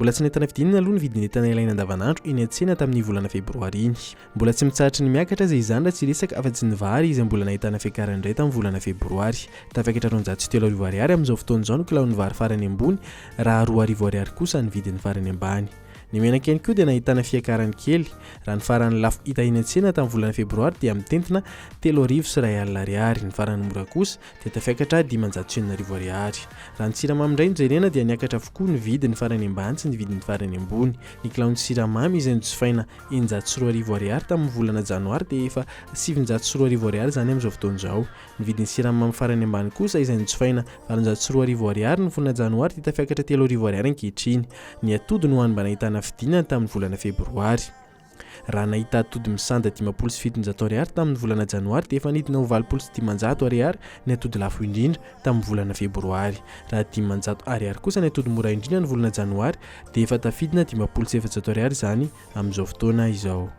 Mbola tsy nahitana fidinana aloha ny vidin'entana ilaina andavanandro eny an-tsena tamin'ny volana febroary iny. Mbola tsy mitsahatry ny miakatra aza izany raha tsy hiresaka afa-tsy ny vary izay mbola nahitana fiakarany indray tamin'ny volana febroary. Tafiakatra 3200 ariary amin'izao fotoana izao ny kilaon'ny vary farany ambony raha 2000 ariary kosa ny vidiny farany ambany. Ny menaka ihany koa dia nahitana fiakarany kely. Raha ny farany lafo hita eny an-tsena tamin'ny volana febroary dia mitentina 1031 ariary. Ny farany mora kosa dia tafiakatra 6500 ariary. Raha ny siramamy indray no jerena dia niakatra avokoa ny vidiny farany ambany sy ny vidiny farany ambony. Ny kilaon'ny siramamy izay nojifaina 2600 ariary tamin'ny volana janoary dia efa 2900 ariary izany amin'izao fotoana izao. Ny vidin'ny siramamy farany ambany kosa izay nojifaina 2800 ariary ny volana janoary dia tafiakatra 3000 ariary ankehitriny. Ny atody no hany mba nahitana fidinana tamin'ny volana febroary. Raha nahita atody misanda 750 ariary tamin'ny volana janoary dia efa nidina ho 580 ariary ny atody lafo indrindra tamin'ny volana febroary. Raha 500 ariary kosa ny atody mora indrindra ny volana janoary dia efa tafidina 450 ariary izany amin'izao fotoana izao.